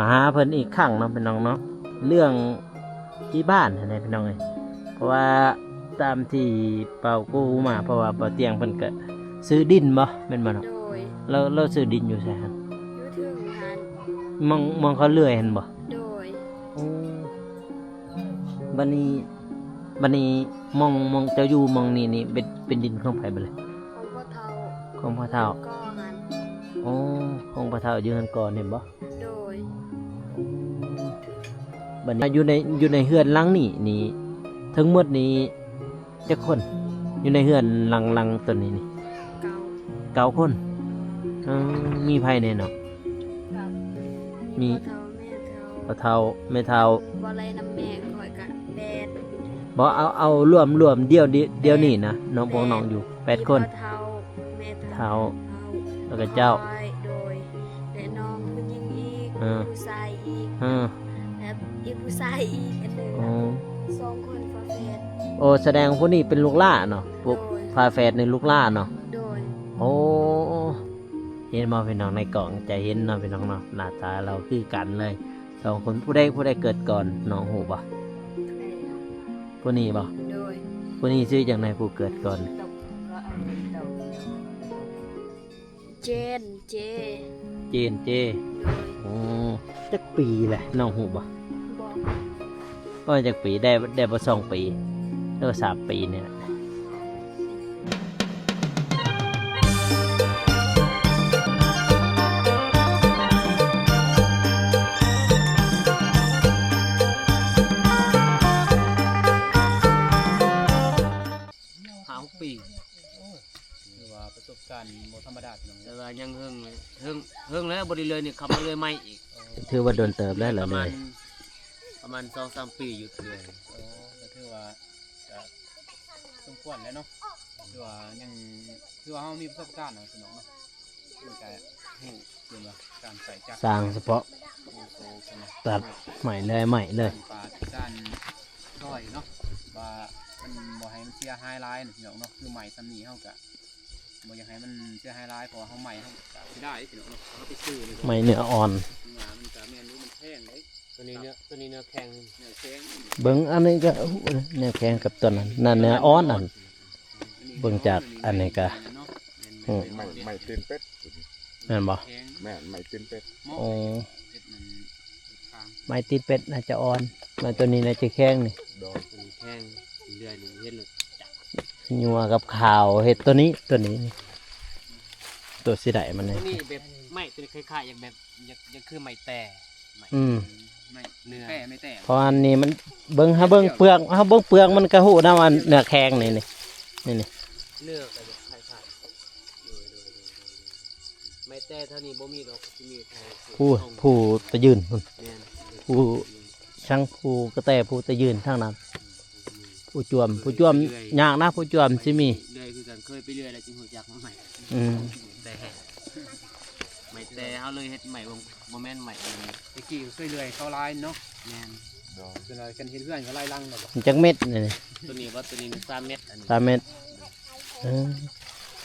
ມາຫາເພິ່ນອີກຄັ້ງເນາະ ພີ່ນ້ອງເນາະ ເລື່ອງທີ່ບ້ານຫັ້ນແຫຼະ ພີ່ນ້ອງເອີຍ. ເພາະວ່າຕາມທີ່ເປົາກູ້ມາ ເພາະວ່າເປົາຕຽງເພິ່ນກະຊື້ດິນບໍ່ ແມ່ນບໍ່ເນາະ? ໂດຍ. ລາວ ລາວຊື້ດິນຢູ່ໃສຫັ້ນ? ຢູ່ເທິງຫັ້ນ. ໝ່ອງ ໝ່ອງເຂົາເລື່ອຍຫັ້ນບໍ່? ໂດຍ. ໂອ້ ບາດນີ້ ບາດນີ້ ໝ່ອງ ໝ່ອງເຈົ້າຢູ່ໝ່ອງນີ້ນີ້ ເປັນ ເປັນດິນຂອງໃຜບາດນີ້? ຂອງພໍ່ເຖົ້າ. ຂອງພໍ່ເຖົ້າ. ກໍຫັ້ນ. ໂອ້ ຂອງພໍ່ເຖົ້າຢູ່ເຮືອນກໍນີ້ບໍ່? ໂດຍ. ບາດນີ້ຢູ່ໃນ ຢູ່ໃນເຮືອນຫຼັງນີ້ນີ້ ທັງໝົດນີ້ຈັກຄົນ? ຢູ່ໃນເຮືອນຫຼັງ ຫຼັງໂຕນີ້ນີ້ ເກົ້າ. ເກົ້າຄົນ. ເອີ ມີໃຜແດ່ເນາະ? ກໍມີ ມີພໍ່ເຖົ້າ ແມ່ເຖົ້າ ພໍ່ເຖົ້າ ແມ່ເຖົ້າ. ບໍ່ໄລ່ນຳແມ່ຂ້ອຍກະແປດ. ບໍ່ ເອົາ ເອົາລວມ ລວມດຽວ ດຽວນີ້ນະ ນ້ອງ ແປດ ພວກນ້ອງຢູ່ແປດຄົນ. ມີພໍ່ເຖົ້າ ແມ່ເຖົ້າ ເຖົ້າ ເຖົ້າ ແລ້ວກໍເຈົ້າ. ໂດຍ. ແລະນ້ອງຜູ້ຍິງອີກ ເອີ ຜູ້ຊາຍອີກ ເອີ ແລ້ວອີກຜູ້ຊາຍອີກອັນໜຶ່ງ. ໂອ້ ສອງຄົນຝາແຝດ. ໂອ້ ສະແດງຜູ້ນີ້ເປັນລູກຫຼ້າເນາະ. ໂດຍ. ຝາແຝດນີ້ລູກຫຼ້າເນາະ. ໂດຍ. ໂອ້ ເຫັນບໍ່ພີ່ນ້ອງ ໃນກ້ອງຈະເຫັນເນາະ ພີ່ນ້ອງເນາະ ໜ້າຕາລາວຄືກັນເລີຍ ສອງຄົນ. ຜູ້ໃດ ຜູ້ໃດເກີດກ່ອນ ນ້ອງຮູ້ບໍ່? ຜູ້ນີ້ບໍ່? ໂດຍ. ຜູ້ນີ້ຊື່ຈັ່ງໃດ ຜູ້ເກີດກ່ອນ? ເຈນ ເຈ ເຈນ ເຈ. ໂດຍ. ໂອ້ ຈັກປີແຫຼະ ນ້ອງຮູ້ບໍ່? ບໍ່. ໂອ້ຍ ຈັກປີ ໄດ້ ໄດ້ບໍ່ສອງປີ ຫຼືວ່າສາມປີນີ້ແຫຼະ. ຫ້າຫົກປີ. ຖືວ່າປະສົບການບໍ່ທຳມະດາ ພີ່ນ້ອງ. ແຕ່ວ່າຍັງເຮິງເລີຍ ເຮິງ ເຮິງແລ້ວ ບໍ່ໄດ້ເລື່ອຍນີ້ ເຂົ້າມາເລື່ອຍໃໝ່ອີກ. ຖືວ່າດົນເຕີບແລ້ວ ປະມານ ເລີຍ ປະມານສອງສາມປີຢຸດເລື່ອຍ. ໂອ້ ກໍຖືວ່າ ກໍສົມຄວນແລ້ວເນາະ ຖືວ່າຍັງ ຖືວ່າເຮົາມີປະສົບການເນາະ ພີ່ນ້ອງເນາະ. ມັນກະຮູ້ເປັນວ່າການໃຊ້ຈັກ ສ້າງສະເພາະ ໂອ້ໂຫ ຕັດໄມ້ເລີຍ ໄມ້ເລີຍ ການ ການຊ່ອຍເນາະ ວ່າມັນບໍ່ໃຫ້ມັນເສຍຫາຍຫຼາຍນະ ພີ່ນ້ອງເນາະ. ຄືໄມ້ສ່ຳນີ້ເຮົາກະບໍ່ຢາກໃຫ້ມັນເສຍຫາຍຫຼາຍ ເພາະວ່າເຮົາໄມ້ເຮົາກະເສຍດາຍ ພີ່ນ້ອງເນາະ. ເຮົາໄປຊື້ນີ້ ໄມ້ເນື້ອອ່ອນ ມັນກະແມ່ນຢູ່ ມັນແພງເດ້. ຕົວນີ້ເນື້ອ ຕົວນີ້ເນື້ອແຂງ ເນື້ອແຂງ. ເບິ່ງອັນນີ້ກະ ໂອ້ ເນື້ອແຂງກັບຕົວນັ້ນ ນັ້ນເນື້ອອ່ອນ ອັນ ເບິ່ງຈາກອັນນີ້ກະ ອືມ ໄມ້ ໄມ້ຕີນເປັດ ແມ່ນບໍ່? ແມ່ນ ໄມ້ຕີນເປັດ. ໂອ້ ໄມ້ຕີນເປັດໜ້າຈະອ່ອນ ໄມ້ຕົວນີ້ໜ້າຈະແຂງນີ້. ໂດຍ ຕົວນີ້ແຂງ ເລື່ອຍນີ້ເຫັນແລ້ວຈັກ ຍົວກັບຂາວ ເຮັດຕົວນີ້ ຕົວນີ້ ຕົວຊິໄດ້ມັນນີ້. ຕົວນີ້ແບບໄມ້ຕົວນີ້ຄ້າຍໆ ຢ່າງແບບ ຢາກ ຢາກຄືໄມ້ແຕ່ ໄມ້ ອືມ ໄມ້ເນື້ອ ແຕ່ ໄມ້ແຕ່. ເພາະອັນນີ້ມັນ ເບິ່ງ ເຮົາເບິ່ງເປືອກ ເຮົາເບິ່ງເປືອກມັນກະຮູ້ນຳ ອັນເນື້ອແຂງນີ້ ນີ້ ນີ້ ນີ້ ເນື້ອກໍຈະຄ້າຍໆ ໂດຍ ໂດຍ ໂດຍ ໂດຍ. ໄມ້ແຕ່ເທົ່ານີ້ບໍ່ມີດອກ ຊິມີແຕ່ ຜູ້ ຜູ້ຕະຢືນພຸ້ນ ແມ່ນ ຜູ້ ຊ່າງ ຜູ້ກະແຕ ຜູ້ຕະຢືນທາງນັ້ນ. ຜູ້ຈວມ ຜູ້ຈວມຍາກນະ ຜູ້ຈວມຊິມີ ເລື່ອຍຄືກັນ ເຄີຍໄປເລື່ອຍແລ້ວຈຶ່ງຮູ້ຈັກວ່າໄມ້ ອືມ ແຕ່ ໄມ້ແຕ່ເຮົາເລີຍເຮັດໄມ້ ບໍ່ ບໍ່ແມ່ນໄມ້ອັນນີ້. ແຕ່ກີ້ເຄີຍເລື່ອຍເຂົາຫຼາຍເນາະ. ແມ່ນ ໂດຍ ສ່ວນຫຼາຍຄັນເຮັດເຮືອນກໍຫຼາຍຫຼັງແລ້ວບໍ່? ມັນຈັກເມັດນີ້? ຕົວນີ້ບໍ່? ຕົວນີ້ສາມເມັດ ອັນນີ້ ສາມເມັດ. ເອີ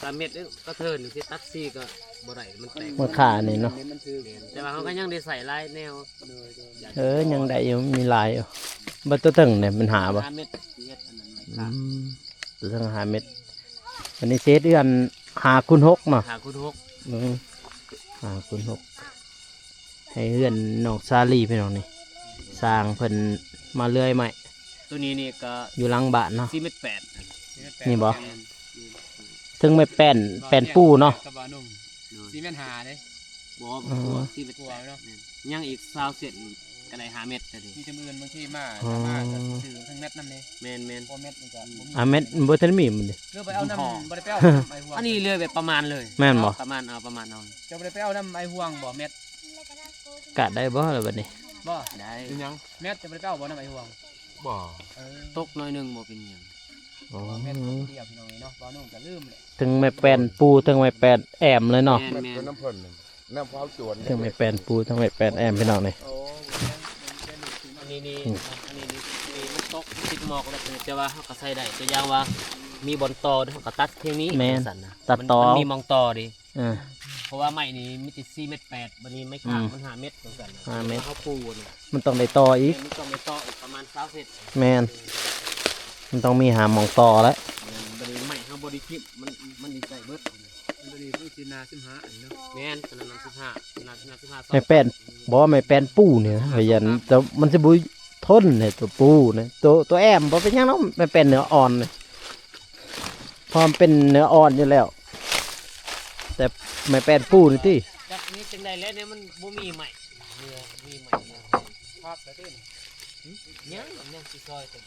ສາມເມັດ ເອີ ກະເທີນຊິຕັດສີ່ກໍບໍ່ໄດ້ ມັນແຕກ ມັນຂາດນີ້ເນາະ. ແມ່ນ ແຕ່ວ່າເຮົາກໍຍັງໄດ້ໃຊ້ຫຼາຍແນວ. ໂດຍ ໂດຍ ເອີ ຍັງໄດ້ຢູ່ ມີຫຼາຍຢູ່. ບັດຕົວເທິງນີ້ມັນຫາບໍ່? ຫ້າເມັດຊິເຮັດອັນນັ້ນໄມ້ ອື ຂາດ ຕົວເທິງຫ້າເມັດ. ອັນນີ້ຊິເຮັດເຮືອນຫ້າຄູນຫົກເນາະ ຫ້າຄູນຫົກ. ອື ຫ້າຄູນຫົກ ໃຫ້ເຮືອນນ້ອງສາລີ ພີ່ນ້ອງນີ້ ຊ່າງເພິ່ນມາເລື່ອຍໄມ້. ຕົວນີ້ນີ້ກໍຢູ່ຫຼັງບ້ານເນາະ ສີ່ເມັດແປດ ນີ້ບໍ່? ແມ່ນ ເທິງໄມ້ແປ້ນ ແປ້ນປູເນາະ ກັບບ່າວໜຸ່ມ ສີ່ເມັດຫ້າເດ້. ບໍ່ ກວ່າ ສີ່ເມັດກວ່າເນາະ. ຍັງອີກຊາວເຊັນກໍໄດ້ຫ້າເມັດແລ້ວເດ້. ມີແຕ່ມື້ອື່ນບາງທີມາ ອໍ ກໍມາກໍຊື້ເທິງແມັດນຳເດ້. ແມ່ນໆ ເພາະແມັດມັນກໍບໍ່ມີ ຫ້າເມັດບໍ່ທັນມີມັນເດ້. ຫຼືໄປເອົານຳ ບໍ່ໄດ້ໄປເອົານຳອ້າຍຫວງ ອັນນີ້ເລືອກແບບປະມານເລີຍ. ແມ່ນບໍ່? ປະມານ ເອົາປະມານເອົາ. ເຈົ້າບໍ່ໄດ້ໄປເອົານຳອ້າຍຫວງບໍ່ແມັດ? ກະໄດ້ບໍ່ລະບັດນີ້? ບໍ່ ໄດ້ ເປັນຫຍັງ? ແມັດເຈົ້າບໍ່ໄດ້ໄປເອົາບໍ່ນຳອ້າຍຫວງ? ບໍ່ ເອີ ຕົກໜ້ອຍໜຶ່ງບໍ່ເປັນຫຍັງ. ອໍ ແມ່ນຄົນດຽວພີ່ນ້ອງເອີຍເນາະ ບ່າວໜຸ່ມກໍລືມແຫຼະ. ເທິງໄມ້ແປ້ນປູ ເທິງໄມ້ແປ້ນແອ້ມເລີຍເນາະ. ແມ່ນໆ ແມ່ນນຳເພິ່ນ ນຳເຂົາຈວນ ເທິງໄມ້ແປ້ນປູ ເທິງໄມ້ແປ້ນແອ້ມ ພີ່ນ້ອງນີ້. ໂອ້ ອັນນີ້ນີ້ ອືມ ອັນນີ້ນີ້ ນີ້ມັນຕົກຕິດໝອກແລ້ວ ແຕ່ວ່າເຮົາກໍໃຊ້ໄດ້ ຕົວຢ່າງວ່າມີບ່ອນຕໍ່ ເຮົາກໍຕັດພຽງນີ້. ແມ່ນ ຈັ່ງຊັ້ນນະ ຕັດຕໍ່ ມັນ ມັນມີໝ່ອງຕໍ່ເດ້. ເອີ ເພາະວ່າໄມ້ນີ້ມີແຕ່ສີ່ແມັດແປດ ບັດນີ້ໄມ້ຄ້າງ ອືມ ມັນຫ້າແມັດຄືກັນ ຫ້າແມັດ ເຮົາປູນີ້ ມັນຕ້ອງໄດ້ຕໍ່ອີກ ແມ່ນ ມັນຕ້ອງໄດ້ຕໍ່ອີກປະມານຊາວເຊັນ ແມ່ນ ມັນຕ້ອງມີຫ້າໝ່ອງຕໍ່ແຫຼະ ແມ່ນ ບັດນີ້ໄມ້ເຮົາບໍ່ໄດ້ຖິ້ມ ມັນ ມັນໄດ້ໃຊ້ເບິດ ຕົວນີ້ຄືສິບຫ້າ ສິບຫ້າອັນເນາະ ແມ່ນ ຕົວນັ້ນສິບຫ້າ ສິບຫ້າ ສິບຫ້າ ໄມ້ແປ້ນ ບໍ່ ໄມ້ແປ້ນປູນີ້ນະ ຂ້ອຍຢ້ານ ແຕ່ມັນຊິບໍ່ທົນເດ້ ຕົວປູນະ ຕົວ ຕົວແອ້ມບໍ່ເປັນຫຍັງດອກ ໄມ້ແປ້ນເນື້ອອ່ອນ ເພາະມັນເປັນເນື້ອອ່ອນຢູ່ແລ້ວ ແຕ່ໄມ້ແປ້ນປູນີ້ຕິ ຈັກນີ້ຈັ່ງໃດແຫຼະ ແນວມັນບໍ່ມີໄມ້ ເນື້ອ ມີໄມ້ ພັກແລ້ວຕິ ຫຶ ຍັງ ຍັງຊິຊອຍຕົວ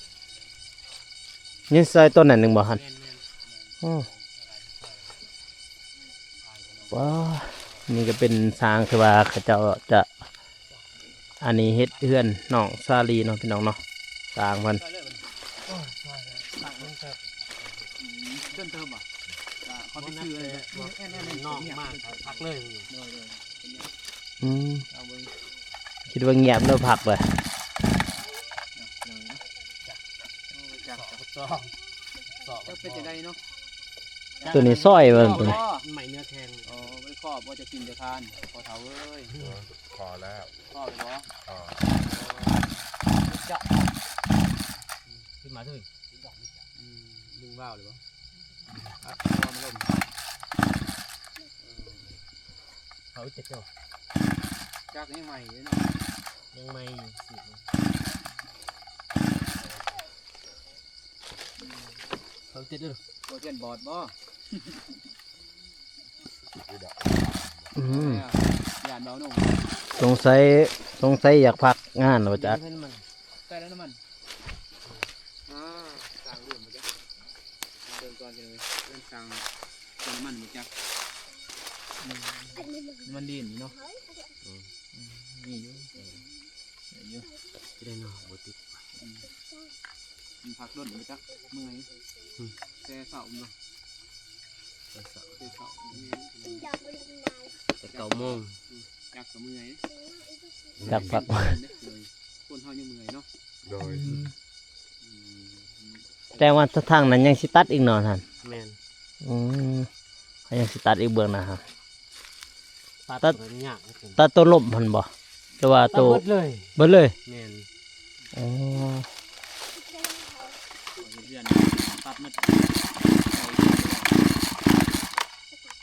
ຍັງຊິຊອຍຕົ້ນນັ້ນໜຶ່ງບໍ່ຫັ້ນ ແມ່ນໆ ໂອ້ ວ້າ ນີ້ກໍເປັນຊ່າງທີ່ວ່າເຂົາເຈົ້າຈະ ອັນນີ້ເຮັດເຮືອນນ້ອງສາລີເນາະ ພີ່ນ້ອງເນາະ ສ້າງເພິ່ນ ໂອ້ຍ ຊ່າງເພິ່ນເຕີບ ເດີນເຕີບບໍ່ ເຂົາໄປຊື້ອັນນັ້ນ ນ້ອງມາຄັກເລີຍ ໂດຍໆ ອືມ ເອົາເບິ່ງ ຄິດວ່າງຽບແລ້ວພັກເລີຍ ເອີ ຈັກ ຈັກ ຈັກເປັນຈັ່ງໃດເນາະ ຕົວນີ້ຊອຍເບິ່ງ ຕົວນີ້ ໄມ້ເນື້ອແຂງ ໂອ້ ບໍ່ໄດ້ຂໍບໍ່ ຈະກິນຈະທານ ພໍ່ເຖົ້າເອີຍ ຂໍແລ້ວ ຂໍແລ້ວບໍ່ ຂໍ ຈັກ ຂຶ້ນມາເຖິງ ອືມ ດຶງວາວເລີຍບໍ່ ອັດຕົວມັນລົງ ເອີ ເຂົາເຈັບເຈົ້າ ຈັກຍັງໃໝ່ຢູ່ເນາະ ຍັງໃໝ່ຢູ່ ເຂົາເຈັບເດີ ບໍ່ເຈັບບອດບໍ່ ອືມ ຢ້ານເບົາໜຸ່ມ ສົງໄສ ສົງໄສຢາກພັກງານວ່າຈັກ ໃສ່ນ້ຳມັນ ອ່າ ສ້າງເລື່ອງບໍ່ຈັກ ເບິ່ງກ່ອນເດີ ເລື່ອງສ້າງ ເຕີມນ້ຳມັນບໍ່ຈັກ ອືມ ນ້ຳມັນດີນເນາະ ອືມ ອືມ ມີຢູ່ ເອີ ໄດ້ຢູ່ ຊິໄດ້ເນາະ ບໍ່ຕິດ ອືມ ມັນພັກດົນບໍ່ຈັກ ເມື່ອຍ ອືມ ແຕ່ເຊົ້າເນາະ ແຕ່ເຊົ້າ ແຕ່ເຊົ້າ ແຕ່ເກົ້າໂມງ ອືມ ຈັກກໍເມື່ອຍ ຈັກພັກ ຄົນເຮົາຍັງເມື່ອຍເນາະ ໂດຍ ອືມ ແຕ່ວ່າທາງນັ້ນຍັງຊິຕັດອີກເນາະທ່ານ ແມ່ນ ອືມ ເຂົາຍັງຊິຕັດອີກເບື້ອງໜ້າ ຕັດ ຕັດ ຕັດຕົວລົ້ມຫັ້ນບໍ່ ຫຼືວ່າ ຕັດໂຕ ເບິດເລີຍ ເບິດເລີຍ ແມ່ນ ອໍ ເຮັດເຮືອນຕັດໝົດ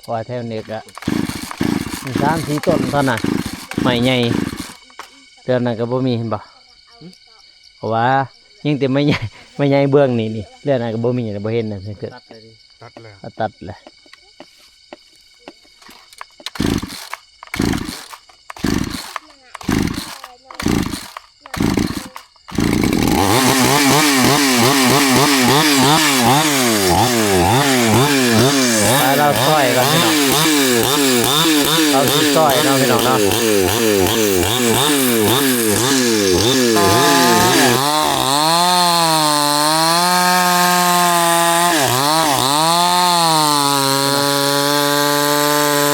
ເພາະວ່າແຖວນີ້ກະມີສາມສີ່ຕົ້ນເທົ່ານັ້ນ ໄມ້ໃຫຍ່ ແຖວນັ້ນກະບໍ່ມີ ເຫັນບໍ່ ຫຶ ເພາະວ່າຍັງແຕ່ໄມ້ໃຫຍ່ ໄມ້ໃຫຍ່ເບື້ອງນີ້ນີ້ ແຖວນັ້ນກະບໍ່ມີ ບໍ່ເຫັນນະ ຕັດເລີຍ ຕັດແລ້ວ ຕັດແລ້ວ ໄປ ລາວຊອຍກ່ອນພີ່ນ້ອງ ລາວຊິຊອຍເນາະພີ່ນ້ອງເນາະ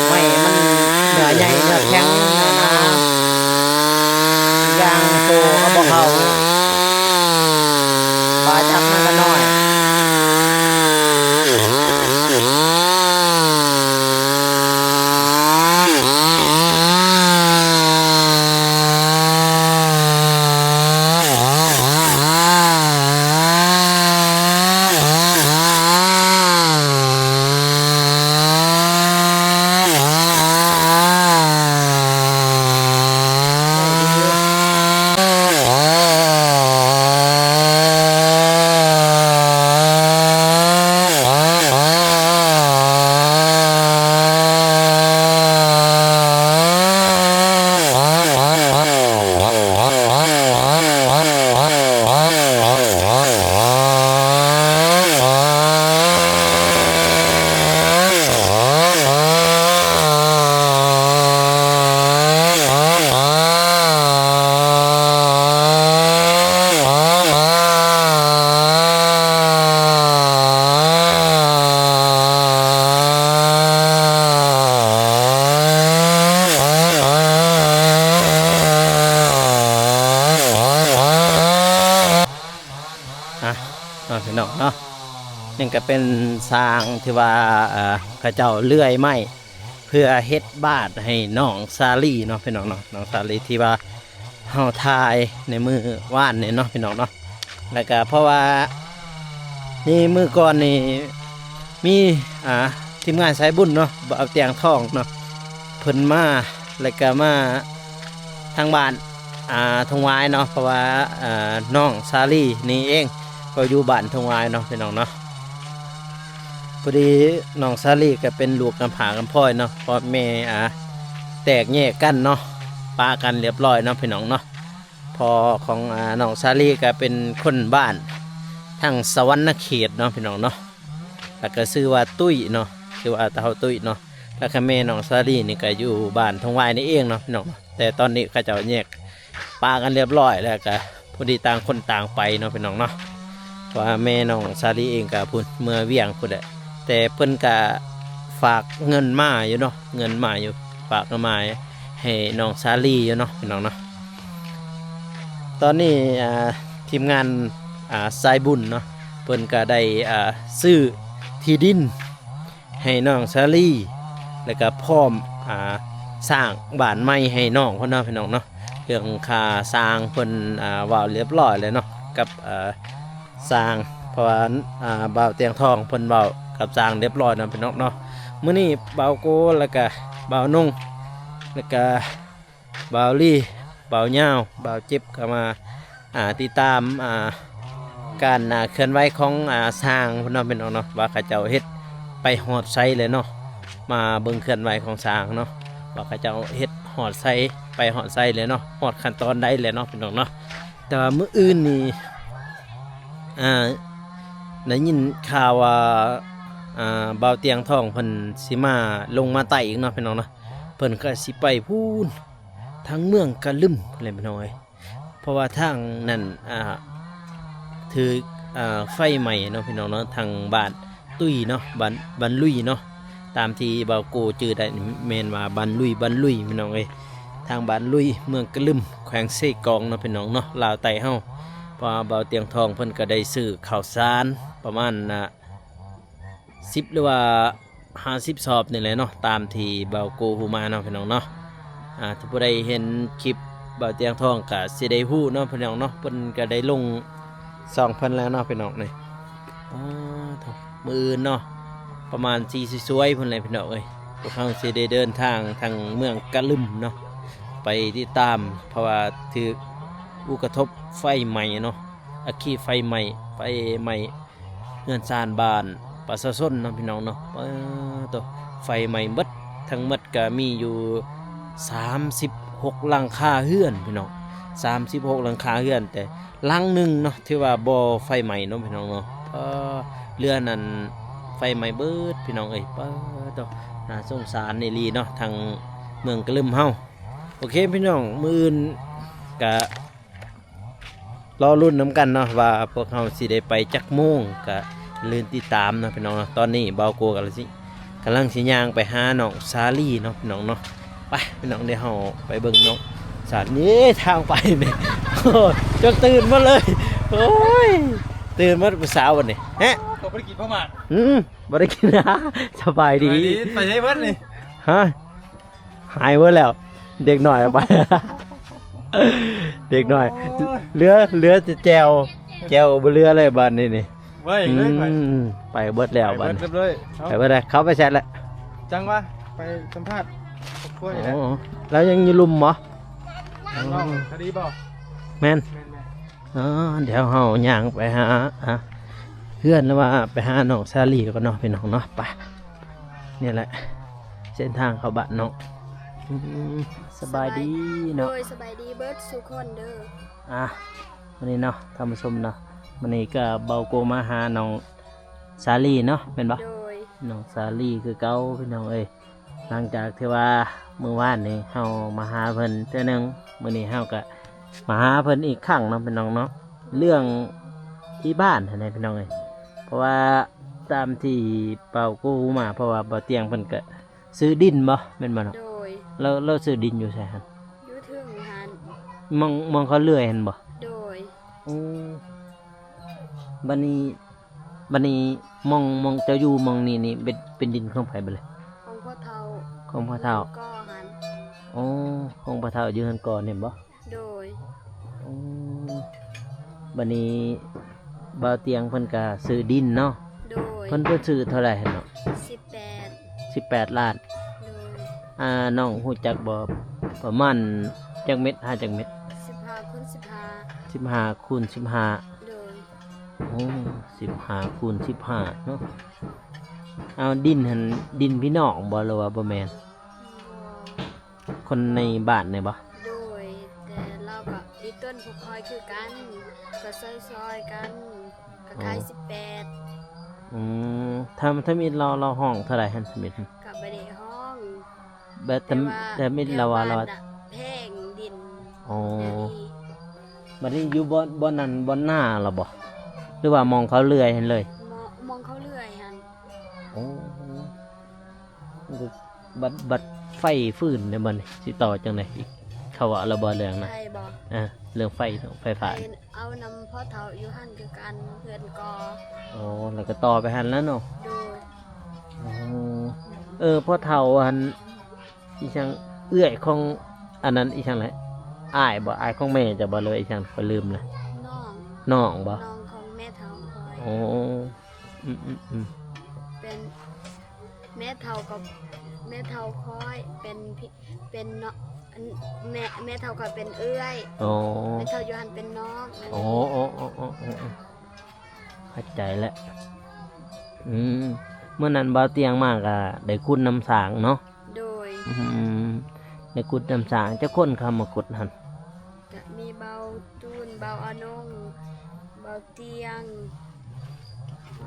ໄມ້ມັນເນື້ອໃຫຍ່ເນື້ອແຂງ ຢ່າງໂຕກໍບໍ່ເຂົ້າ ປາຈັບມັນກໍນ້ອຍ. ອ່ະ ເນາະ ພີ່ນ້ອງເນາະ ນີ້ກໍເປັນຊ່າງທີ່ວ່າ ເອີ ເຂົາເຈົ້າເລື່ອຍໄມ້ ເພື່ອເຮັດບ້ານໃຫ້ນ້ອງສາລີເນາະ ພີ່ນ້ອງເນາະ, ນ້ອງສາລີທີ່ວ່າເຮົາຖ່າຍໃນມື້ວານນີ້ເນາະ ພີ່ນ້ອງເນາະ. ແລ້ວກະເພາະວ່ານີ້ມື້ກ່ອນນີ້ມີ ອ່າ ທີມງານສາຍບຸນເນາະ ບ່າວຕຽງທອງເນາະ ເພິ່ນມາ ແລ້ວກະມາທາງບ້ານ ອ່າ ທົ່ງຫວາຍເນາະ ເພາະວ່າ ອ່າ ນ້ອງສາລີນີ້ເອງກໍຢູ່ບ້ານທົ່ງຫວາຍເນາະ ພີ່ນ້ອງເນາະ. ພໍດີນ້ອງສາລີກໍເປັນລູກກຳພ້າກຳພ້ອຍເນາະ ພໍ່ແມ່ ອ່າ ແຕກແຍກກັນເນາະ ປະກັນລຽບລ້ອຍເນາະ ພີ່ນ້ອງເນາະ. ພໍ່ຂອງ ອ່າ ນ້ອງສາລີກໍເປັນຄົນບ້ານທາງສະຫວັນນະເຂດເນາະ ພີ່ນ້ອງເນາະ. ແລ້ວກໍຊື່ວ່າຕຸ້ຍເນາະ ຊື່ວ່າຕາເຖົ້າຕຸ້ຍເນາະ. ແລ້ວກໍແມ່ນ້ອງສາລີນີ້ກໍຢູ່ບ້ານທົ່ງຫວາຍນີ້ເອງເນາະ ພີ່ນ້ອງເນາະ, ແຕ່ຕອນນີ້ເຂົາເຈົ້າແຍກປະກັນລຽບລ້ອຍ ແລ້ວກໍພໍດີຕ່າງຄົນຕ່າງໄປເນາະ ພີ່ນ້ອງເນາະ. ເພາະວ່າແມ່ນ້ອງສາລີເອງກໍພຸ້ນ ເມືອວຽງພຸ້ນແຫຼະ, ແຕ່ເພິ່ນກໍຝາກເງິນມາຢູ່ເນາະ ເງິນມາຢູ່ ຝາກເງິນມາໃຫ້ນ້ອງສາລີຢູ່ເນາະ ພີ່ນ້ອງເນາະ. ຕອນນີ້ ອ່າ ທີມງານ ອ່າ ສາຍບຸນເນາະ ເພິ່ນກໍໄດ້ ອ່າ ຊື້ທີ່ດິນໃຫ້ນ້ອງສາລີ ແລ້ວກໍພ້ອມ ອ່າ ສ້າງບ້ານໃໝ່ໃຫ້ນ້ອງເພິ່ນເນາະ ພີ່ນ້ອງເນາະ. ເລື່ອງຄ່າສ້າງເພິ່ນ ອ່າ ເວົ້າລຽບລ້ອຍແລ້ວເນາະ ກັບ ອ່າ ຊ່າງ ເພາະວ່າ ອ່າ ບ່າວຕຽງທອງເພິ່ນເວົ້າກັບຊ່າງລຽບລ້ອຍເນາະ ພີ່ນ້ອງເນາະ. ມື້ນີ້ບ່າວໂກ ແລ້ວກະບ່າວນົງ ແລ້ວກະບ່າວລີ ບ່າວຍາວ ບ່າວເຈັບ ກໍມາ ອ່າ ຕິດຕາມ ອ່າ ການ ອ່າ ເຄື່ອນໄຫວຂອງ ອ່າ ຊ່າງເພິ່ນເນາະ ພີ່ນ້ອງເນາະ ວ່າເຂົາເຈົ້າເຮັດໄປຮອດໃສແລ້ວເນາະ. ມາເບິ່ງເຄື່ອນໄຫວຂອງຊ່າງເນາະ ວ່າເຂົາເຈົ້າເຮັດຮອດໃສ ໄປຮອດໃສແລ້ວເນາະ ຮອດຂັ້ນຕອນໃດແລ້ວເນາະ ພີ່ນ້ອງເນາະ. ແຕ່ວ່າມື້ອື່ນນີ້ ອ່າ ໄດ້ຍິນຂ່າວວ່າ ອ່າ ບ່າວຕຽງທອງເພິ່ນຊິມາ ລົງມາໃຕ້ອີກເນາະ ພີ່ນ້ອງເນາະ. ເພິ່ນກໍຊິໄປພຸ້ນ ທາງເມືອງກະລຶມພຸ້ນແຫຼະ ພີ່ນ້ອງເອີຍ. ເພາະວ່າທາງນັ້ນ ອ່າ ຖືກ ອ່າ ໄຟໄໝ້ເນາະ ພີ່ນ້ອງເນາະ, ທາງບ້ານຕຸ້ຍເນາະ ບ້ານ ບ້ານລຸຍເນາະ. ຕາມທີ່ບ່າວໂກຈື່ໄດ້ນີ້ແມ່ນວ່າບ້ານລຸຍ ບ້ານລຸຍ ພີ່ນ້ອງເອີຍ, ທາງບ້ານລຸຍ ເມືອງກະລຶມ ແຂວງເຊກອງເນາະ ພີ່ນ້ອງເນາະ, ລາວໃຕ້ເຮົາ. ເພາະວ່າບ່າວຕຽງທອງເພິ່ນກໍໄດ້ຊື້ເຂົ້າສານປະມານ ອ່າ ສິບ ຫຼືວ່າ ຫ້າສິບຊອບນີ້ແຫຼະເນາະ ຕາມທີ່ບ່າວໂກຮູ້ມາເນາະ ພີ່ນ້ອງເນາະ. ອ່າ ຖ້າຜູ້ໃດເຫັນຄລິບບ່າວຕຽງທອງກໍຊິໄດ້ຮູ້ເນາະ ພີ່ນ້ອງເນາະ, ເພິ່ນກໍໄດ້ລົງຊ່ອງເພິ່ນແລ້ວເນາະ ພີ່ນ້ອງນີ້. ອ້າ ໂທ້ ມື້ອື່ນເນາະ ປະມານສີ່ສວຍໆພຸ້ນແຫຼະ ພີ່ນ້ອງເອີຍ, ພວກເຮົາຊິໄດ້ເດີນທາງທາງເມືອງກະລຶມເນາະ ໄປຕິດຕາມ ເພາະວ່າຖືກອຸກະທົບໄຟໄໝ້ເນາະ, ອັກຄີໄຟໄໝ້ ໄຟໄໝ້ ເຮືອນຊານບ້ານປະຊາຊົນເນາະ ພີ່ນ້ອງເນາະ. ປາໂຕ ໄຟໄໝ້ເບິດ ທັງໝົດກະມີຢູ່ສາມສິບຫົກຫຼັງຄາເຮືອນ ພີ່ນ້ອງ, ສາມສິບຫົກຫຼັງຄາເຮືອນ, ແຕ່ຫຼັງໜຶ່ງເນາະ ຖືວ່າບໍ່ໄຟໄໝ້ເນາະ ພີ່ນ້ອງເນາະ. ເອີ ເຮືອນນັ້ນໄຟໄໝ້ເບິດ ພີ່ນ້ອງເອີຍ. ປາໂຕ ໜ້າສົງສານອີ່ຫຼີເນາະ ທາງເມືອງກະລຶມເຮົາ. ໂອເຄ ພີ່ນ້ອງ ມື້ອື່ນກະ ລໍລຸ້ນນຳກັນເນາະ ວ່າພວກເຮົາຊິໄດ້ໄປຈັກໂມງ, ກະຢ່າລືມຕິດຕາມເນາະ ພີ່ນ້ອງເນາະ. ຕອນນີ້ບ່າວໂກກຳລັງຊິ ກຳລັງຊິຍ່າງໄປຫານ້ອງສາລີເນາະ ພີ່ນ້ອງເນາະ. ໄປ ພີ່ນ້ອງ ດຽວເຮົາໄປເບິ່ງນ້ອງສາລີ. ນີ້ທາງໄປນີ້ ໂອ້ຍ ຈົນຕື່ນໝົດເລີຍ. ໂອ້ຍ ຕື່ນໝົດຜູ້ສາວບັດນີ້ ແຮະ. ກໍບໍ່ໄດ້ກິນພະໝາກ. ອືມ ບໍ່ໄດ້ກິນ. ສະບາຍດີ. ສະບາຍດີ. ໄປໃສເບິດນີ້? ຮະ? ຫາຍເບິດແລ້ວ ເດັກນ້ອຍເອົາໄປ ເດັກນ້ອຍ. ໂອ້ຍ ເຫຼືອ ເຫຼືອແຕ່ແຈ່ວ ແຈ່ວບໍ່ເຫຼືອເລີຍບາດນີ້ນີ້. ໄວ້ເລີຍ ອືມ ໄປເບິດແລ້ວບາດນີ້. ໄປເບິດເລີຍ. ເອົ້າ ໄປເບິດແລ້ວ. ເຂົ້າໄປແຊດແລ້ວ ຈັ່ງວ່າໄປສຳພາດຄອບຄົວນີ້ແຫຼະ. ໂອ້ ລາວຍັງຢູ່ລຸ່ມບໍ່? ນ້ອງຄະດີບໍ່? ແມ່ນ ແມ່ນໆ. ອໍ ດຽວເຮົາຍ່າງໄປຫາ ຫາເຮືອນ ຫຼືວ່າໄປຫານ້ອງສາລີກ່ອນເນາະ ພີ່ນ້ອງເນາະ. ໄປ ນີ້ແຫຼະເສັ້ນທາງເຂົ້າບ້ານນ້ອງ. ອືມ ສະບາຍດີເນາະ. ໂດຍ ສະບາຍດີເບິດສູ່ຄົນເດີ. ອ່າ ມື້ນີ້ເນາະ ທ່ານຜູ້ຊົມເນາະ, ມື້ນີ້ກໍບ່າວໂກມາຫານ້ອງສາລີເນາະ ແມ່ນບໍ່? ໂດຍ ນ້ອງສາລີຄືເກົ່າ ພີ່ນ້ອງເອີຍ. ຫຼັງຈາກທີ່ວ່າມື້ວານນີ້ເຮົາມາຫາເພິ່ນເທື່ອໜຶ່ງ, ມື້ນີ້ເຮົາກໍມາຫາເພິ່ນອີກຄັ້ງເນາະ ພີ່ນ້ອງເນາະ. ເລື່ອງທີ່ບ້ານຫັ້ນແຫຼະ ພີ່ນ້ອງເອີຍ, ເພາະວ່າຕາມທີ່ບ່າວໂກຮູ້ມາ ເພາະວ່າບ່າວຕຽງເພິ່ນກໍຊື້ດິນບໍ່ ແມ່ນບໍ່ເນາະ? ໂດຍ ແລ້ວ ແລ້ວຊື້ດິນຢູ່ໃສຫັ້ນ? ຢູ່ເທິງຫັ້ນ ໝ່ອງ ໝ່ອງເຂົາເລື່ອຍຫັ້ນບໍ່? ໂດຍ ໂອ້ ບັດນີ້ ບັດນີ້ໝ່ອງ ໝ່ອງເຈົ້າຢູ່ໝ່ອງນີ້ນີ້ ເປັນ ເປັນດິນຂອງໃຜບັດນີ້? ຂອງພໍ່ເຖົ້າ. ຂອງພໍ່ເຖົ້າ. ກໍຫັ້ນ. ໂອ້ ຂອງພໍ່ເຖົ້າຢູ່ເຮືອນກໍນີ້ບໍ່? ໂດຍ. ໂອ້ ບັດນີ້ບ່າວຕຽງເພິ່ນກະຊື້ດິນເນາະ? ໂດຍ. ເພິ່ນ ເພິ່ນຊື້ເທົ່າໃດຫັ້ນເນາະ? ສິບແປດ. ສິບແປດລ້ານ. ໂດຍ. ອ່າ ນ້ອງຮູ້ຈັກບໍ່ ປະມານຈັກເມັດ ຫາຈັກເມັດ? ສິບຫ້າຄູນສິບຫ້າ. ສິບຫ້າຄູນສິບຫ້າ. ໂດຍ. ໂອ້ ສິບຫ້າຄູນສິບຫ້າເນາະ. ເອົາ ດິນຫັ້ນ ດິນພີ່ນ້ອງບໍ່ ຫຼືວ່າບໍ່ແມ່ນ? ບໍ່. ຄົນໃນບ້ານນີ້ບໍ່? ໂດຍ ແຕ່ລາວກໍອີຕົ້ນຜູ້ຄອຍຄືກັນ ກໍຊ່ອຍໆກັນ ກໍຂາຍ. ອໍ ສິບແປດ. ອືມ ທຳ ທຳອິດລາວ ລາວຮ້ອງເທົ່າໃດຫັ້ນ ທຳອິດ? ກໍບໍ່ໄດ້ຮ້ອງ ແບບ ແຕ່ວ່າ ທຳອິດລາວວ່າ ແຖວບ້ານນະແພງດິນ. ອໍ ແບບນີ້. ບັດນີ້ຢູ່ບ່ອນ ບ່ອນນັ້ນ ບ່ອນນາລາວບໍ່ ຫຼືວ່າໝ່ອງເຂົາເລື່ອຍຫັ້ນເລີຍ? ໝ່ອງ ໝ່ອງເຂົາເລື່ອຍຫັ້ນ. ໂອ້ ບັດ ບັດໄຟຟືນເດ້ບັດນີ້ ຊິຕໍ່ຈັ່ງໃດອີກ? ເຂົາເວົ້າແລ້ວບໍ່ເລື່ອງນັ້ນ? ໄຟບໍ່? ເອີ ເລື່ອງໄຟ ໄຟຟ້າ. ໄປເອົານຳພໍ່ເຖົ້າຢູ່ຫັ້ນຄືກັນ ເຮືອນກໍ. ໂອ້ ແລ້ວກໍຕໍ່ໄປຫັ້ນແລ້ວເນາະ? ໂດຍ. ໂອ້ ເອີ ພໍ່ເຖົ້າ ອັນ ອີຫຍັງ ເອື້ອຍຂອງ ອັນນັ້ນ ອີຫຍັງແຫຼະ ອ້າຍບໍ່? ອ້າຍຂອງແມ່ເຈົ້າບໍ່ ຫຼືວ່າອີຫຍັງ? ຂ້ອຍລືມລະ. ນ້ອງ. ນ້ອງບໍ່? ນ້ອງຂອງແມ່ເຖົ້າຂ້ອຍ. ໂອ້ ອືມໆໆ ເປັນແມ່ເຖົ້າກັບແມ່ເຖົ້າຂ້ອຍ ເປັນພີ່ ເປັນເນາະ ອັນ ແມ່ ແມ່ເຖົ້າຂ້ອຍເປັນເອື້ອຍ. ອໍ ແມ່ເຖົ້າຢູ່ຫັ້ນເປັນນ້ອງ. ອໍ ອໍ ເຂົ້າໃຈແລ້ວ. ອືມ ມື້ນັ້ນບ່າວຕຽງມາກໍໄດ້ຂຸດນຳຊ່າງເນາະ? ໂດຍ. ອືມ ໄດ້ຂຸດນຳຊ່າງ. ຈັກຄົນເຂົ້າມາຂຸດຫັ້ນ? ກະມີບ່າວຕູນ, ບ່າວອານົງ, ບ່າວຕຽງ,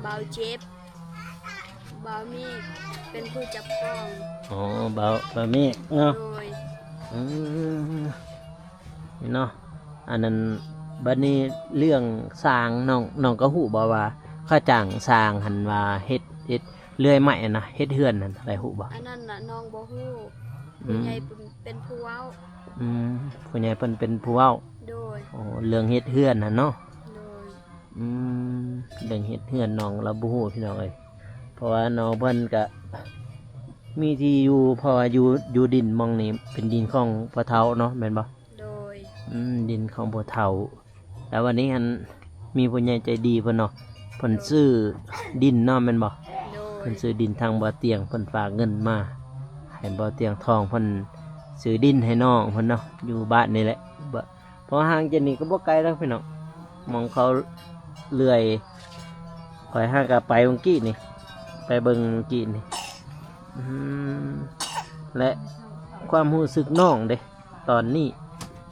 ບ່າວເຈັບ, ບ່າວມີກ ເປັນຜູ້ຈັບກ້ອງ. ອໍ ບ່າວ ບ່າວມີກເນາະ. ໂດຍ. ອືມ ນີ້ເນາະ ອັນນັ້ນ ບັດນີ້ເລື່ອງຊ່າງ ນ້ອງ ນ້ອງກໍຮູ້ບໍ່ວ່າເຂົາຈ້າງຊ່າງຫັ້ນວ່າເຮັດ ເຮັດເລື່ອຍໄມ້ຫັ້ນນະ ເຮັດເຮືອນຫັ້ນ ໄດ້ຮູ້ບໍ່? ອັນນັ້ນນະນ້ອງບໍ່ຮູ້. ອືມ ຜູ້ໃຫຍ່ເປັນ ເປັນຜູ້ເວົ້າ. ອືມ ຜູ້ໃຫຍ່ເພິ່ນເປັນຜູ້ເວົ້າ. ໂດຍ. ໂອ້ ເລື່ອງເຮັດເຮືອນຫັ້ນເນາະ. ໂດຍ. ອືມ ເລື່ອງເຮັດເຮືອນນ້ອງລາວບໍ່ຮູ້ພີ່ນ້ອງເອີຍ ເພາະວ່ານ້ອງເພິ່ນກະມີທີ່ຢູ່ ເພາະວ່າຢູ່ ຢູ່ດິນໝ່ອງນີ້ເປັນດິນຂອງພໍ່ເຖົ້າເນາະ ແມ່ນບໍ່? ໂດຍ. ອືມ ດິນຂອງພໍ່ເຖົ້າ ແລ້ວວັນນີ້ຫັ້ນ ມີຜູ້ໃຫຍ່ໃຈດີເພິ່ນເນາະ ເພິ່ນ ໂດຍ ຊື້ດິນເນາະ ແມ່ນບໍ່? ໂດຍ. ເພິ່ນຊື້ດິນທາງບ່າວຕຽງ ເພິ່ນຝາກເງິນມາໃຫ້ບ່າວຕຽງທອງ ເພິ່ນຊື້ດິນໃຫ້ນ້ອງເພິ່ນເນາະ ຢູ່ບ້ານນີ້ແຫຼະ ເພາະວ່າຫ່າງຈາກນີ້ກໍບໍ່ໄກດອກພີ່ນ້ອງ ໝ່ອງເຂົາເລື່ອຍ ຂ້ອຍຫາກໍໄປມື້ກີ້ນີ້ ໄປເບິ່ງມື້ກີ້ນີ້. ອືມ ແລະ ຄວາມຮູ້ສຶກນ້ອງເດ້ ຕອນນີ້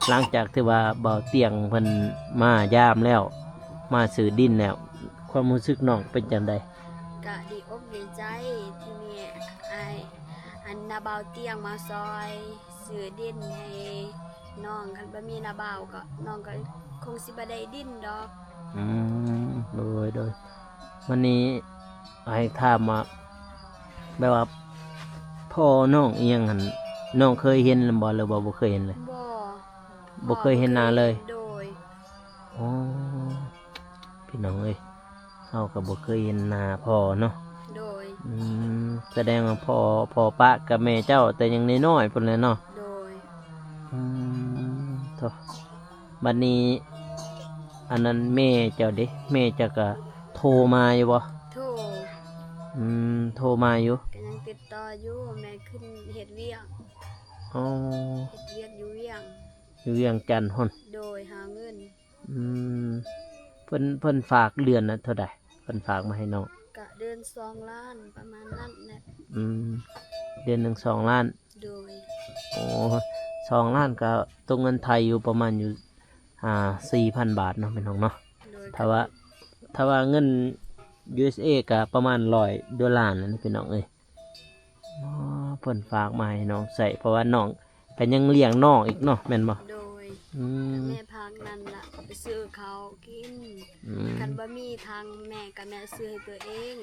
ຫຼັງຈາກທີ່ວ່າບ່າວຕຽງເພິ່ນມາຢາມແລ້ວ ມາຊື້ດິນແລ້ວ ຄວາມຮູ້ສຶກນ້ອງເປັນຈັ່ງໃດ? ກະດີອົກດີໃຈທີ່ມີອ້າຍ ອັນ ນ້າບ່າວຕຽງມາຊ່ອຍຊື້ດິນໃຫ້ນ້ອງ ຄັນບໍ່ມີນ້າບ່າວກໍ ນ້ອງກໍຄົງຊິບໍ່ໄດ້ດິນດອກ. ອືມ ໂດຍ ໂດຍ. ວັນນີ້ ອ້າຍຖາມວ່າ ແບບວ່າພໍ່ນ້ອງອີ່ຫຍັງຫັ້ນ ນ້ອງເຄີຍເຫັນແລ້ວບໍ່ ຫຼືວ່າບໍ່ເຄີຍເຫັນເລີຍ? ບໍ່ ບໍ່ເຄີຍເຫັນໜ້າເລີຍ. ໂດຍ. ອໍ ພີ່ນ້ອງເອີຍ ເຮົາກໍບໍ່ເຄີຍເຫັນໜ້າພໍ່ເນາະ. ໂດຍ. ອືມ ສະແດງວ່າພໍ່ ພໍ່ປະກັບແມ່ເຈົ້າແຕ່ຍັງນ້ອຍໆ ພຸ້ນແຫຼະເນາະ. ໂດຍ. ອືມ ໂທ້ ບັດນີ້ ອັນນັ້ນແມ່ເຈົ້າເດ ແມ່ເຈົ້າກໍໂທມາຢູ່ບໍ່? ໂທ. ອືມ ໂທມາຢູ່. ກໍຍັງຕິດຕໍ່ຢູ່ ແມ່ຂຶ້ນເຮັດວຽກ. ອໍ ເຮັດວຽກຢູ່ວຽງ ຢູ່ວຽງຈັນພຸ້ນ. ໂດຍ ຫາເງິນ. ອືມ ເພິ່ນ ເພິ່ນຝາກເດືອນລະເທົ່າໃດ? ເພິ່ນຝາກມາໃຫ້ນ້ອງ. ກະເດືອນສອງລ້ານ ປະມານນັ້ນແຫຼະ. ອືມ ເດືອນໜຶ່ງສອງລ້ານ. ໂດຍ. ໂອ້ ສອງລ້ານກໍຕົກເງິນໄທຢູ່ປະມານຢູ່ ອ່າ ສີ່ພັນບາດເນາະ ພີ່ນ້ອງເນາະ. ໂດຍ. ຖ້າວ່າ ຖ້າວ່າເງິນ ຢູເອສເອ ກໍປະມານຮ້ອຍໂດລານັ້ນ ພີ່ນ້ອງເອີຍ. ອໍ ເພິ່ນຝາກມາໃຫ້ນ້ອງໃຊ້ ເພາະວ່ານ້ອງກໍຍັງລ້ຽງນ້ອງອີກເນາະ ແມ່ນບໍ່? ໂດຍ. ອືມ ແມ່ພາກນັ້ນລະໄປຊື້ເຂົ້າກິນ. ອືມ ຄັນບໍ່ມີທາງແມ່ກໍແມ່ຊື້ໃຫ້ຕົວເອງ.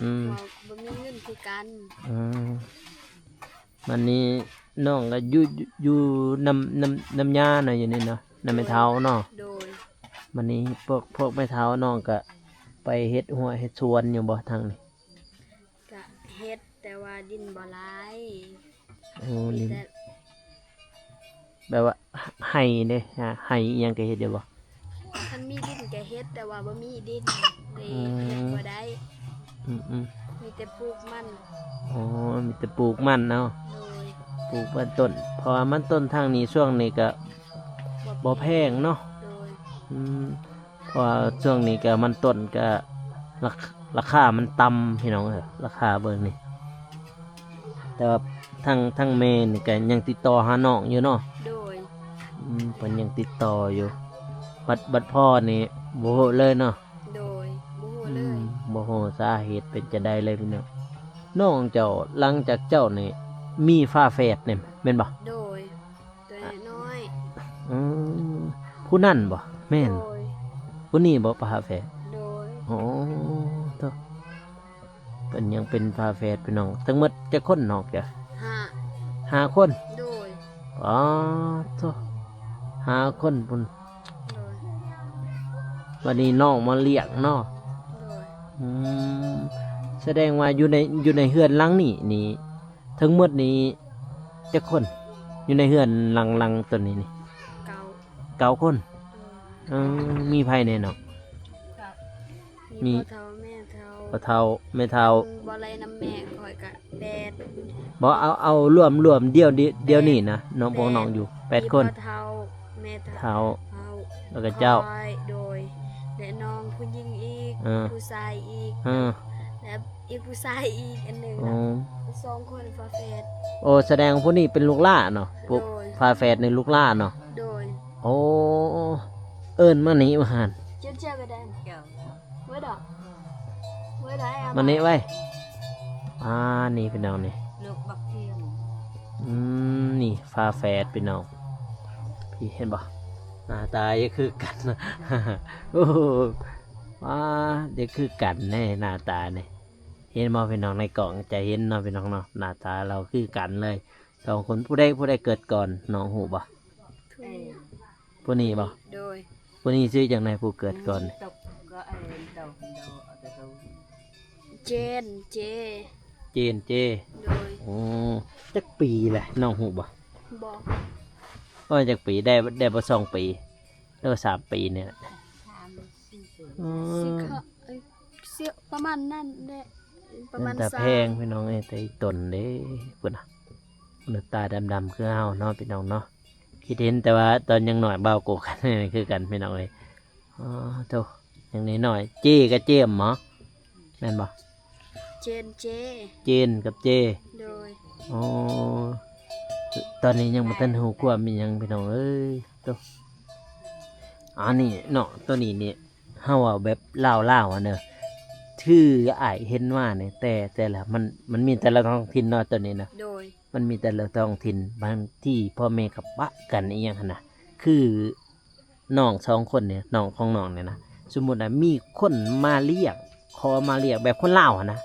ອືມ ເພາະບໍ່ມີເງິນຄືກັນ. ອືມ ບັດນີ້ນ້ອງກໍຢູ່ ຢູ່ນຳ ນຳ ນຳຍ່າເນາະ ຢູ່ນີ້ເນາະ ນຳແມ່ເຖົ້າເນາະ. ໂດຍ. ບັດນີ້ພວກ ພວກແມ່ເຖົ້ານ້ອງກໍໄປເຮັດຮົ້ວເຮັດສວນຢູ່ບໍ່ທາງນີ້? ກະເຮັດ ແຕ່ວ່າດິນບໍ່ຫຼາຍ. ໂອ້ ມີແຕ່ ແບບວ່າໄຮ່ເດ້ ໄຮ່ອີ່ຫຍັງກໍເຮັດຢູ່ບໍ່? ຄັນມີດິນກໍເຮັດ ແຕ່ວ່າບໍ່ມີດິນເລີຍ ອືມ ເຮັດບໍ່ໄດ້ ອືມໆ ມີແຕ່ປູກມັນ ອໍ ມີແຕ່ປູກມັນເນາະ ໂດຍ ປູກມັນຕົ້ນ ເພາະວ່າມັນຕົ້ນທາງນີ້ຊ່ວງນີ້ກໍບໍ່ແພງເນາະ ໂດຍ ອືມ ເພາະວ່າຊ່ວງນີ້ກໍມັນຕົ້ນກໍລາຄາ ລາຄາມັນຕ່ຳພີ່ນ້ອງເອີຍ ລາຄາເບິ່ງນີ້ ແຕ່ວ່າທາງ ທາງແມ່ນີ້ກໍຍັງຕິດຕໍ່ຫານ້ອງຢູ່ເນາະ ໂດຍ ອືມ ເພິ່ນຍັງຕິດຕໍ່ຢູ່ ບັດ ບັດພໍ່ນີ້ບໍ່ຮູ້ເລີຍເນາະ ໂດຍ ບໍ່ຮູ້ເລີຍ ອືມ ບໍ່ຮູ້ສາເຫດເປັນຈັ່ງໃດເລີຍພີ່ນ້ອງ ນ້ອງເຈົ້າ ຫຼັງຈາກເຈົ້ານີ້ມີຝາແຝດນີ້ແມ່ນບໍ່? ໂດຍ ຕົວນ້ອຍ ອືມ ຜູ້ນັ້ນບໍ່? ແມ່ນ ໂດຍ ຜູ້ນີ້ບໍ່ ຝາແຝດ? ໂດຍ ໂອ້ ໂທ້ ເພິ່ນຍັງເປັນຝາແຝດພີ່ນ້ອງ ທັງໝົດຈັກຄົນນ້ອງເຈົ້າ? ຫ້າ ຫ້າຄົນ ໂດຍ ອໍ ໂທ້ ຫ້າຄົນພຸ້ນ ໂດຍ ບັດນີ້ນ້ອງມາລ້ຽງເນາະ ໂດຍ ອືມ ສະແດງວ່າຢູ່ໃນ ຢູ່ໃນເຮືອນຫຼັງນີ້ນີ້ ທັງໝົດນີ້ຈັກຄົນ? ຢູ່ໃນເຮືອນຫຼັງ ຫຼັງຕົວນີ້ນີ້ ເກົ້າ ເກົ້າຄົນ ເອີ ເອີ ມີໃຜແດ່ນ້ອງ? ມີ ມີພໍ່ເຖົ້າ ແມ່ເຖົ້າ ພໍ່ເຖົ້າ ແມ່ເຖົ້າ ເບິ່ງບໍ່ໄລ່ນຳແມ່ຂ້ອຍກະແປດ ບໍ່ ເອົາ ເອົາລວມ ລວມດຽວ ດຽວນີ້ນະ ນ້ອງ ພວກນ້ອງຢູ່ແປດຄົນ ມີພໍ່ເຖົ້າ ແມ່ເຖົ້າ ເຖົ້າ ເຖົ້າ ແລ້ວກໍເຈົ້າ ຂ້ອຍ ໂດຍ ແລະນ້ອງຜູ້ຍິງອີກ ເອີ ຜູ້ຊາຍອີກ ເອີ ແລະ ອີກຜູ້ຊາຍອີກອັນໜຶ່ງ ອໍ ສອງຄົນຝາແຝດ ໂອ້ ສະແດງຜູ້ນີ້ເປັນລູກຫຼ້າເນາະ ໂດຍ ຝາແຝດນີ້ລູກຫຼ້າເນາະ ໂດຍ ໂອ້ ເອີ້ນມານີ້ວ່າຫັ້ນ ມານີ້ໄວ້ ອ່າ ນີ້ພີ່ນ້ອງນີ້ ອືມ ນີ້ຝາແຝດພີ່ນ້ອງ ພີ່ເຫັນບໍ່ ໜ້າຕາຈະຄືກັນ ໂອ້ ວ້າ ຈະຄືກັນແດ່ ໜ້າຕານີ້ ເຫັນບໍ່ພີ່ນ້ອງ ໃນກ້ອງຈະເຫັນເນາະພີ່ນ້ອງເນາະ ໜ້າຕາລາວຄືກັນເລີຍ ສອງຄົນ ຜູ້ໃດ ຜູ້ໃດເກີດກ່ອນ ນ້ອງຮູ້ບໍ່? ຜູ້ນີ້ ຜູ້ນີ້ບໍ່? ໂດຍ ຜູ້ນີ້ຊື່ຈັ່ງໃດ ຜູ້ເກີດກ່ອນ? ເຈນ ເຈ ເຈນ ເຈ ໂດຍ ໂອ້ ຈັກປີແຫຼະ ນ້ອງຮູ້ບໍ່? ບໍ່ ໂອ້ຍ ຈັກປີ ໄດ້ ໄດ້ບໍ່ສອງປີ ຫຼືວ່າສາມປີນີ້ແຫຼະ ອືມ ປະມານນັ້ນແຫຼະ ປະມານ ເປັນຕາແພງ ສາມ ພີ່ນ້ອງເອີຍ ແຕ່ອີ່ຕົນເດ້ ພຸ້ນນະ ໜ້າຕາດຳໆ ຄືເຮົາເນາະ ພີ່ນ້ອງເນາະ ຄິດເຫັນແຕ່ວ່າຕອນຍັງນ້ອຍ ບ່າວໂກກັນຄືກັນ ພີ່ນ້ອງເອີຍ ອໍ ໂທ້ ຍັງນ້ອຍໆ ເຈກັບເຈມບໍ ແມ່ນບໍ່? ເຈນ ເຈ ເຈນກັບເຈ ໂດຍ ອໍ ຕອນນີ້ຍັງບໍ່ທັນຮູ້ຄວາມອີ່ຫຍັງ ພີ່ນ້ອງເອີຍ ໂທ້ ອັນນີ້ເນາະ ໂຕນີ້ນີ້ ເຮົາເວົ້າແບບລາວໆ ຫັ້ນເດີ ຄືອ້າຍເຫັນມານີ້ ແຕ່ ແຕ່ລະ ມັນ ມັນມີແຕ່ລະທ້ອງຖິ່ນເນາະ ໂຕນີ້ນະ ໂດຍ ມັນມີແຕ່ລະທ້ອງຖິ່ນ ບາງທີພໍ່ແມ່ກໍປະກັນອີ່ຫຍັງຫັ້ນນະ ຄືນ້ອງສອງຄົນນີ້ ນ້ອງຂອງນ້ອງນີ້ນະ ສົມມຸດວ່າມີຄົນມາລ້ຽງ ຂໍມາລ້ຽງ ແບບຄົນລາວຫັ້ນນະ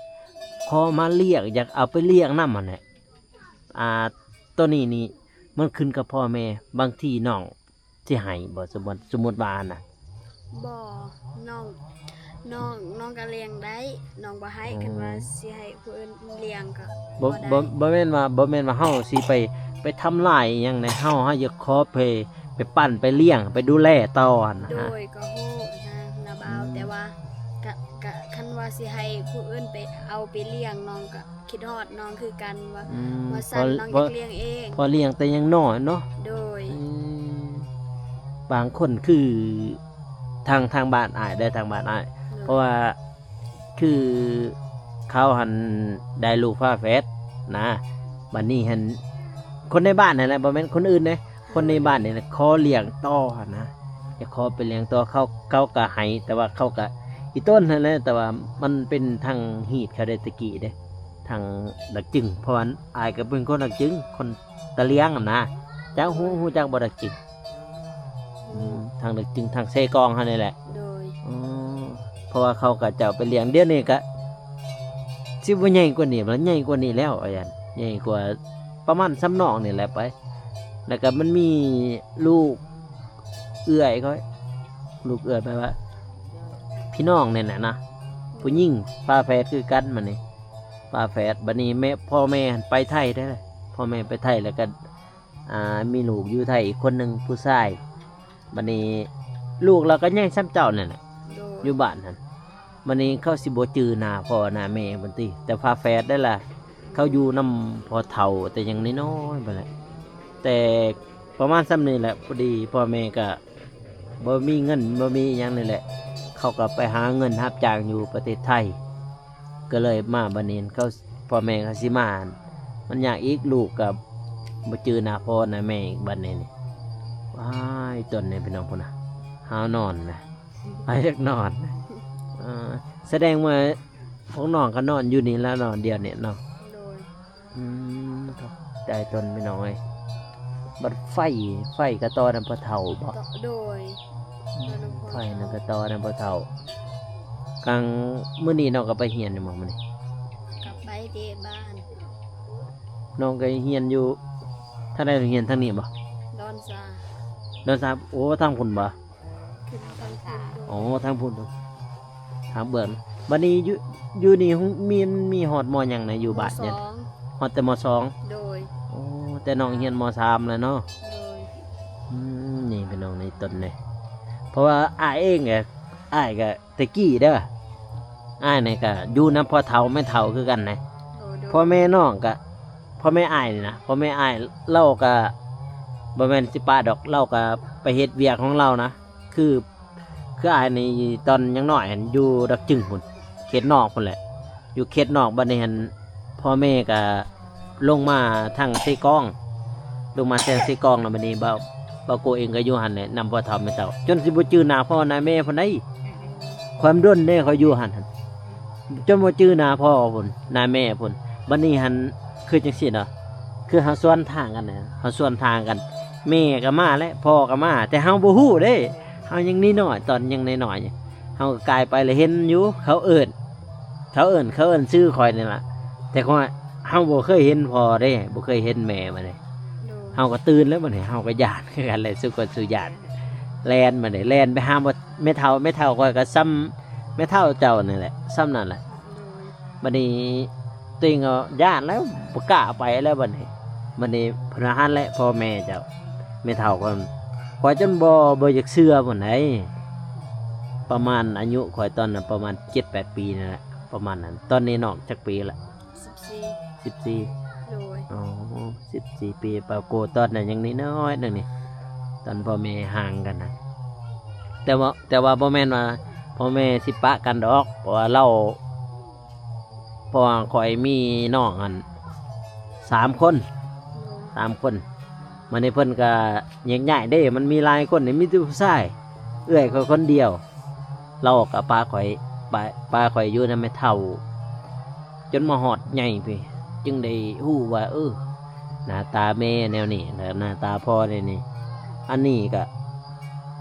ຂໍມາລ້ຽງ ຢາກເອົາໄປລ້ຽງນຳຫັ້ນແຫຼະ ອ່າ ໂຕນີ້ນີ້ ມັນຂຶ້ນກັບພໍ່ແມ່ ບາງທີນ້ອງ ຊິໃຫ້ບໍ່? ສົມມຸດ ສົມມຸດວ່ານະ ບໍ່ ນ້ອງ ນ້ອງ ນ້ອງກໍລ້ຽງໄດ້ ນ້ອງບໍ່ໃຫ້ ອໍ ຄັນວ່າຊິໃຫ້ຜູ້ອື່ນລ້ຽງກໍບໍ່ ບໍ່ໄດ້ ບໍ່ ບໍ່ແມ່ນວ່າ ບໍ່ແມ່ນວ່າເຮົາຊິໄປ ໄປທຳລາຍອີ່ຫຍັງໃດ ເຮົາ ເຮົາຢາກຂໍໄປ ໄປປັ້ນ ໄປລ້ຽງ ໄປດູແລຕໍ່ຫັ້ນນະ ໂດຍ ກໍຮູ້ນະ ນະບ່າວ ອືມ ແຕ່ວ່າກະ ກະ ຄັນວ່າຊິໃຫ້ຜູ້ອື່ນໄປເອົາໄປລ້ຽງ ນ້ອງກໍ ຄິດຮອດນ້ອງຄືກັນວ່າ ອືມ ວ່າຊັ້ນ ນ້ອງຢາກລ້ຽງເອງ ເພາະ ເພາະລ້ຽງແຕ່ຍັງນ້ອຍເນາະ ໂດຍ ອືມ ບາງຄົນຄືທາງ ທາງບ້ານອ້າຍເດີ ທາງບ້ານອ້າຍ ໂດຍ ເພາະວ່າຄືເຂົາຫັ້ນໄດ້ລູກຝາແຝດນະ ບັດນີ້ຫັ້ນ ຄົນໃນບ້ານຫັ້ນແຫຼະ ບໍ່ແມ່ນຄົນອື່ນເດ້ ຄົນໃນບ້ານນີ້ແຫຼະ ຂໍລ້ຽງຕໍ່ຫັ້ນນະ ຢາກຂໍໄປລ້ຽງຕໍ່ ເຂົາ ເຂົາກໍໃຫ້ ແຕ່ວ່າເຂົາກໍອີ່ຕົນຫັ້ນແຫຼະ ແຕ່ວ່າມັນເປັນທາງຮີດເຂົາເດ້ແຕ່ກີ້ເດ້ ທາງດາກຈຶງ ເພາະວ່າອ້າຍກໍເປັນຄົນດາກຈຶງ ຄົນຕະຫຼຽງຫັ້ນນະ ຈັກຮູ້ ຮູ້ຈັກບໍ່ດາກຈຶງ? ອືມ ທາງດາກຈຶງ ທາງເຊກອງເຮົານີ້ແຫຼະ ໂດຍ ອືມ ເພາະວ່າເຂົາກໍເຈົ້າໄປລ້ຽງ ດຽວນີ້ກໍຊິບໍ່ໃຫຍ່ກວ່ານີ້ ມັນໃຫຍ່ກວ່ານີ້ແລ້ວ ອາຈານ ໃຫຍ່ກວ່າປະມານສ່ຳນ້ອງນີ້ແຫຼະໄປ ແລ້ວກໍມັນມີລູກເອື້ອຍຂ້ອຍ ລູກເອື້ອຍແປວ່າພີ່ນ້ອງນີ້ແຫຼະນະ ຜູ້ຍິງຝາແຝດຄືກັນ ບັດນີ້ຝາແຝດ ບັດນີ້ແມ່ ພໍ່ແມ່ຫັ້ນໄປໄທເດ້ ໄປ ພໍ່ແມ່ໄປໄທ ແລ້ວກໍ ອ່າ ມີລູກຢູ່ໄທອີກຄົນໜຶ່ງຜູ້ຊາຍ. ບັດນີ້ລູກລາວກໍໃຫຍ່ສ່ຳເຈົ້ານັ້ນແຫຼະ ໂດຍ ຢູ່ບ້ານຫັ້ນ. ບັດນີ້ເຂົາຊິບໍ່ຈື່ໜ້າພໍ່ໜ້າແມ່ພຸ້ນຕິ ແຕ່ຝາແຝດໄດ້ລະ. ເຂົາຢູ່ນຳພໍ່ເຖົ້າແຕ່ຍັງນ້ອຍໆພຸ້ນແຫຼະ ແຕ່ປະມານສ່ຳນີ້ແຫຼະ. ພໍດີພໍ່ແມ່ກໍບໍ່ມີເງິນບໍ່ມີຫຍັງນີ້ແຫຼະ ເຂົາກໍໄປຫາເງິນຮັບຈ້າງຢູ່ປະເທດໄທ ກໍເລີຍມາ. ບັດນີ້ເຂົາ ພໍ່ແມ່ເຂົາຊິມາ ມັນຍາກອີກ ລູກກໍບໍ່ຈື່ໜ້າພໍ່ໜ້າແມ່ອີກບັດນີ້ນີ້. ວ້າຍ ຕົນນີ້ພີ່ນ້ອງພຸ້ນນະ ຫາວນອນນະ ຫາວຢາກນອນ. ເອີ ສະແດງວ່າພວກນ້ອງກໍນອນຢູ່ນີ້ລະເນາະ ດຽວນີ້ເນາະ. ໂດຍ ອືມ ຕາຍຕົນພີ່ນ້ອງເອີຍ. ບັດໄຟ ໄຟກໍຕໍ່ນຳພໍ່ເຖົ້າບໍ? ໂດຍ ອືມ ໄຟນັ້ນກໍຕໍ່ນຳພໍ່ເຖົ້າ. ກາງມື້ນີ້ນ້ອງກໍໄປຮຽນຢູ່ບໍ່ມື້ນີ້? ກໍໄປເດ້ບ້ານ. ນ້ອງກໍຮຽນຢູ່ທາງໃດ? ຮຽນທາງນີ້ບໍ່? ດອນຊາ. ດອນຊາ. ໂອ້ ທາງພຸ້ນບໍ່? ຂຶ້ນທາງພຸ້ນ. ອໍ ທາງພຸ້ນ ທາງເບື້ອງ. ບັດນີ້ຢູ່ ຢູ່ນີ້ມີ ມີຮອດ ມໍ ຫຍັງນະ ຢູ່ບ້ານນີ້? ມໍສອງ. ຮອດແຕ່ ມໍສອງ. ໂດຍ. ໂອ້ ແຕ່ນ້ອງຮຽນ ມໍສາມ ແລ້ວເນາະ. ໂດຍ. ອືມ ນີ້ພີ່ນ້ອງ ນີ້ຕົນນີ້ ເພາະວ່າອ້າຍເອງກໍ ອ້າຍກໍແຕ່ກີ້ເດີ ອ້າຍນີ້ກໍຢູ່ນຳພໍ່ເຖົ້າແມ່ເຖົ້າຄືກັນນະ. ໂດຍ ໂດຍ. ພໍ່ແມ່ນ້ອງກໍ ພໍ່ແມ່ອ້າຍນີ້ນະ ພໍ່ແມ່ອ້າຍລາວກໍບໍ່ແມ່ນຊິປະດອກ ລາວກໍໄປເຮັດວຽກຂອງລາວນະ. ຄື ຄືອ້າຍນີ້ຕອນຍັງນ້ອຍຫັ້ນ ຢູ່ດອກຈຶງພຸ້ນ ເຂດນອກພຸ້ນແຫຼະ ຢູ່ເຂດນອກ. ບັດນີ້ຫັ້ນ ພໍ່ແມ່ກໍລົງມາທາງເຊກອງ ລົງມາທາງເຊກອງ ແລ້ວບັດນີ້ບ່າວ ບ່າວໂກເອງກໍຢູ່ຫັ້ນແຫຼະ ນຳພໍ່ເຖົ້າແມ່ເຖົ້າ ຈົນຊິບໍ່ຈື່ໜ້າພໍ່ໜ້າແມ່ພຸ້ນໃດ. ຄວາມດົນເດ້ ຂ້ອຍຢູ່ຫັ້ນ ຈົນບໍ່ຈື່ໜ້າພໍ່ພຸ້ນ ໜ້າແມ່ພຸ້ນ. ບັດນີ້ຫັ້ນ ຄືຈັ່ງຊີ້ເນາະ ຄືເຮົາສວນທາງກັນນະ ເຮົາສວນທາງກັນ ແມ່ກໍມາແຫຼະ ພໍ່ກໍມາ ແຕ່ເຮົາບໍ່ຮູ້ເດ້ ເຮົາຍັງນ້ອຍໆ ຕອນຍັງນ້ອຍໆ ເຮົາກໍກາຍໄປແລ້ວເຫັນຢູ່ ເຂົາເອີ້ນ ເຂົາເອີ້ນ ເຂົາເອີ້ນຊື່ຂ້ອຍນີ້ລະ ແຕ່ຂ້ອຍ ເຮົາບໍ່ເຄີຍເຫັນພໍ່ເດ້ ບໍ່ເຄີຍເຫັນແມ່ບັດນີ້. ໂດຍ. ເຮົາກໍຕື່ນແລ້ວບັດນີ້ ເຮົາກໍຢ້ານຄືກັນແຫຼະ ສູ່ຄົນສູ່ຢ້ານ ແລ່ນບັດນີ້ ແລ່ນໄປຫາແມ່ເຖົ້າ ແມ່ເຖົ້າຂ້ອຍກໍສ່ຳແມ່ເຖົ້າເຈົ້ານີ້ແຫຼະ ສ່ຳນັ້ນແຫຼະ. ໂດຍ. ບັດນີ້ຕົວເອງກໍຢ້ານແລ້ວ ບໍ່ກ້າໄປແລ້ວບັດນີ້. ບັດນີ້ເພິ່ນວ່າຫັ້ນແຫຼະ ພໍ່ແມ່ເຈົ້າ ແມ່ເຖົ້າຂ້ອຍ ຂ້ອຍຈົນບໍ່ ບໍ່ຢາກເຊື່ອພຸ້ນໃດ. ປະມານອາຍຸຂ້ອຍຕອນນັ້ນປະມານເຈັດແປດປີນັ້ນແຫຼະ ປະມານນັ້ນ. ຕອນນີ້ນ້ອງຈັກປີລະ? ສິບສີ່. ສິບສີ່. ໂດຍ. ອໍ ສິບສີ່ປີ ປາໂກຕອນນັ້ນຍັງນ້ອຍໆໜຶ່ງນີ້ ຕອນພໍ່ແມ່ຫ່າງກັນນະ. ແຕ່ວ່າ ແຕ່ວ່າບໍ່ແມ່ນວ່າພໍ່ແມ່ຊິປະກັນດອກ ເພາະວ່າລາວ ເພາະວ່າຂ້ອຍມີນ້ອງຫັ້ນສາມຄົນ ສາມຄົນ ມານີ້ເພິ່ນກໍແຍກຍ້າຍເດ້ ມັນມີຫຼາຍຄົນນີ້ ມີແຕ່ຜູ້ຊາຍ ເອື້ອຍຂ້ອຍຄົນດຽວ ລາວກໍປະຂ້ອຍ ປະ ປະຂ້ອຍຢູ່ນຳແມ່ເຖົ້າ ຈົນມາຮອດໃຫຍ່ພີ້ ຈຶ່ງໄດ້ຮູ້ວ່າ ເອີ ໜ້າຕາແມ່ແນວນີ້ ແລະ ໜ້າຕາພໍ່ແນວນີ້. ອັນນີ້ກະ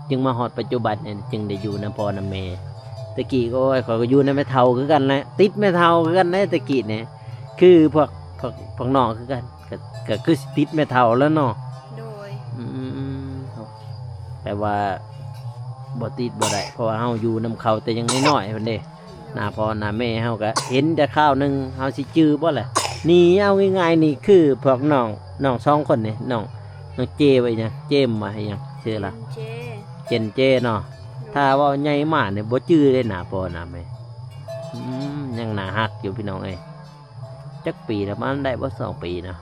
ຈຶ່ງມາຮອດປັດຈຸບັນນີ້ ຈຶ່ງໄດ້ຢູ່ນຳພໍ່ນຳແມ່. ແຕ່ກີ້ ໂອ້ຍ ຂ້ອຍກໍຢູ່ນຳແມ່ເຖົ້າຄືກັນແຫຼະ ຕິດແມ່ເຖົ້າຄືກັນເດ້ ແຕ່ກີ້ນີ້ ຄືພວກ ພວກ ພວກນ້ອງຄືກັນ ກໍ ກໍຄືຊິຕິດແມ່ເຖົ້າແລ້ວເນາະ. ໂດຍ. ອືມ ແຕ່ວ່າບໍ່ຕິດບໍ່ໄດ້ ເພາະວ່າເຮົາຢູ່ນຳເຂົາແຕ່ຍັງນ້ອຍໆພຸ້ນເດ້. ໜ້າພໍ່ໜ້າແມ່ເຮົາກໍເຫັນແຕ່ຄາວໜຶ່ງ ເຮົາຊິຈື່ບໍ່ລະ? ນີ້ເອົາງ່າຍໆ ນີ້ຄືພວກນ້ອງ ນ້ອງສອງຄົນນີ້ ນ້ອງ ນ້ອງເຈວ່າອີຫຍັງ ເຈມວ່າອີຫຍັງ ຊື່ລະ? ເຈ. ເຈນເຈເນາະ. ໂດຍ. ຖ້າເວົ້າໃຫຍ່ມານີ້ບໍ່ຈື່ເດ້ ໜ້າພໍ່ໜ້າແມ່. ອືມ ຍັງໜ້າຮັກຢູ່ພີ່ນ້ອງເອີຍ. ຈັກປີລະ? ປະມານໄດ້ບໍ່ ສອງປີເນາະ.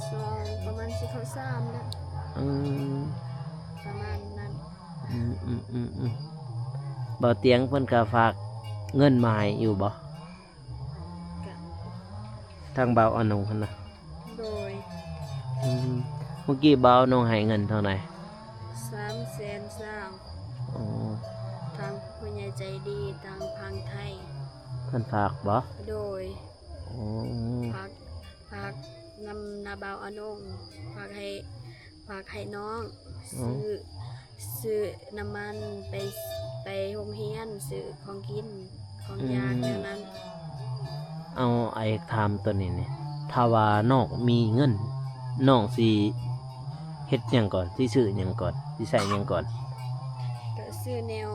ສອງ ປະມານຊິເຂົ້າສາມແລ້ວ. ອືມ ປະມານນັ້ນ. ອືມໆໆໆ ບ່າວຕຽງເພິ່ນກໍຝາກເງິນມາໃຫ້ຢູ່ບໍ່? ກະ ທາງບ່າວອານົງຫັ້ນນະ? ໂດຍ. ອືມ ເມື່ອກີ້ບ່າວອານົງໃຫ້ເງິນເທົ່າໃດ? ສາມແສນຊາວ. ອໍ ທາງຜູ້ໃຫຍ່ໃຈດີທາງຝັ່ງໄທ ເພິ່ນຝາກບໍ່? ໂດຍ. ອໍ ຝາກ ຝາກນຳນ້າບ່າວອານົງ ຝາກໃຫ້ ຝາກໃຫ້ນ້ອງ ອໍ ຊື້ ຊື້ນ້ຳມັນໄປ ໄປໂຮງຮຽນ ຊື້ຂອງກິນຂອງຢາກ ອືມ ແນວນັ້ນ. ເອົາ ອ້າຍຖາມໂຕນີ້ແດ່ ຖ້າວ່ານ້ອງມີເງິນ ນ້ອງຊິເຮັດຫຍັງກ່ອນ? ຊິຊື້ຫຍັງກ່ອນ? ຊິໃຊ້ຫຍັງກ່ອນ? ກະຊື້ແນວ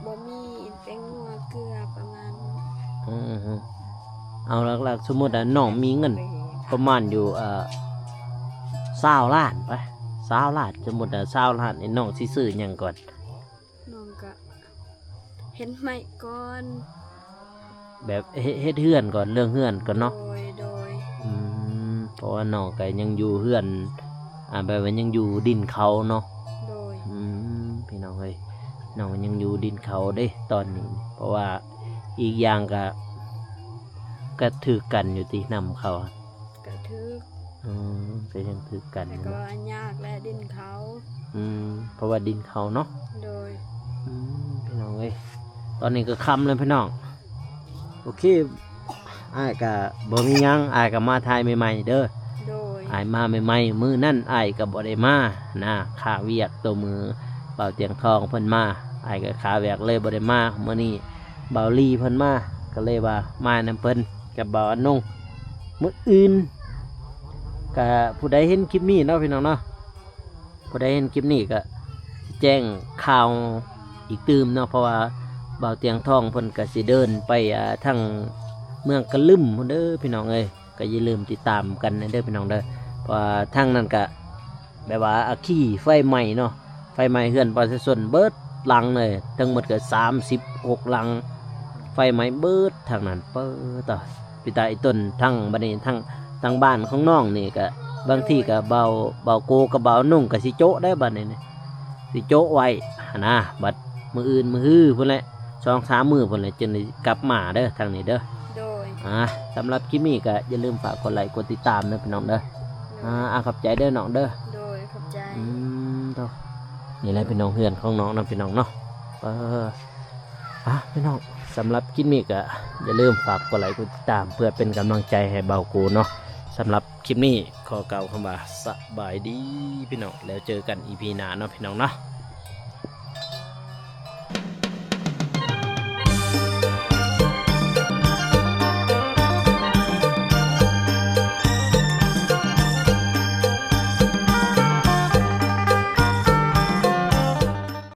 ບໍ່ມີ ແປ້ງນົວ ເກືອ ປະມານ. ອືມ ເອົາ ຫຼັກໆ ສົມມຸດວ່ານ້ອງມີເງິນ ປະມານຢູ່ ເອີ ຊາວລ້ານໄປ ຊາວລ້ານ. ສົມມຸດວ່າຊາວລ້ານນີ້ ນ້ອງຊິຊື້ຫຍັງກ່ອນ? ນ້ອງກະເຮັດໃໝ່ກ່ອນ ແບບເຮັດ ເຮັດເຮືອນກ່ອນ ເລື່ອງເຮືອນກ່ອນເນາະ. ໂດຍ ໂດຍ. ອືມ ເພາະວ່ານ້ອງກະຍັງຢູ່ເຮືອນ ອ່າ ແບບວ່າຍັງຢູ່ດິນເຂົາເນາະ. ໂດຍ. ອືມ ພີ່ນ້ອງເອີຍ ນ້ອງຍັງຢູ່ດິນເຂົາເດ້ຕອນນີ້ ເພາະວ່າອີກຢ່າງກະ ກະຖືກກັນຢູ່ຕິ ນຳເຂົາ ກະຖືກ. ອືມ ກະຍັງຖືກກັນ ແຕ່ກໍວ່າຍາກແຫຼະດິນເຂົາ. ອືມ ເພາະວ່າດິນເຂົາເນາະ. ໂດຍ. ອືມ ພີ່ນ້ອງເອີຍ ຕອນນີ້ກໍຄ່ຳແລ້ວພີ່ນ້ອງ. ໂອເຄ ອ້າຍກະບໍ່ມີຫຍັງ ອ້າຍກະມາຖ່າຍໃໝ່ໆເດີ. ໂດຍ. ອ້າຍມາໃໝ່ໆ ມື້ນັ້ນອ້າຍກະບໍ່ໄດ້ມານະ ຄາວຽກໂຕມື້ບ່າວຕຽງທອງເພິ່ນມາ ອ້າຍກະຄາວຽກເລີຍບໍ່ໄດ້ມາ. ມື້ນີ້ບ່າວລີເພິ່ນມາ ກະເລີຍວ່າມານຳເພິ່ນກັບບ່າວອານົງ. ມື້ອື່ນ ກະຜູ້ໃດເຫັນຄລິບນີ້ເນາະ ພີ່ນ້ອງເນາະ ຜູ້ໃດເຫັນຄລິບນີ້ກະຊິແຈ້ງຂ່າວອີກຕື່ມເນາະ ເພາະວ່າບ່າວຕຽງທອງເພິ່ນກະຊິເດີນໄປ ອ່າ ທາງເມືອງກະລຶມພຸ້ນເດີ ພີ່ນ້ອງເອີຍ. ກະຢ່າລືມຕິດຕາມກັນແດ່ເດີ ພີ່ນ້ອງເດີ ເພາະວ່າທາງນັ້ນກະແບບວ່າອັກຄີໄຟໄໝ້ເນາະ ໄຟໄໝ້ເຮືອນປະຊາຊົນເບິດຫຼັງເລີຍ ທັງໝົດກໍສາມສິບຫົກຫຼັງ ໄຟໄໝ້ເບິດທາງນັ້ນ. ເປີດຕາ ເປັນຕາອີ່ຕົນ ທັງບັດນີ້ ທັງ ທັງບ້ານຂອງນ້ອງນີ້ກະ ບາງທີກະເບົາ ເບົາໂກກັບເບົານຸ່ງກະຊິໂຈະໄດ້ບັດນີ້ ຊິໂຈະໄວ້ຫັ້ນນາ. ບັດມື້ອື່ນມື້ຮືພຸ້ນແຫຼະ ສອງສາມມື້ພຸ້ນແຫຼະ ຈຶ່ງໄດ້ກັບມາເດີ ທາງນີ້ເດີ. ໂດຍ. ອ່າ ສຳລັບຄລິບນີ້ກະຢ່າລືມຝາກກົດໄລກົດຕິດຕາມເດີ ພີ່ນ້ອງເດີ. ໂດຍ. ອ່າ ຂອບໃຈເດີນ້ອງເດີ. ໂດຍ ຂອບໃຈ. ອືມ ໂຕ ນີ້ແຫຼະພີ່ນ້ອງ ເຮືອນຂອງນ້ອງເນາະ ພີ່ນ້ອງເນາະ. ເອີ ອ່ະ ພີ່ນ້ອງ ສຳລັບຄລິບນີ້ກະຢ່າລືມຝາກກົດໄລກົດຕິດຕາມ ເພື່ອເປັນກຳລັງໃຈໃຫ້ເບົາໂກເນາະ. ສຳລັບຄລິບນີ້ຂໍກ່າວຄຳວ່າສະບາຍດີພີ່ນ້ອງ ແລ້ວເຈີກັນອີພີໜ້າເນາະ ພີ່ນ້ອງເນາະ.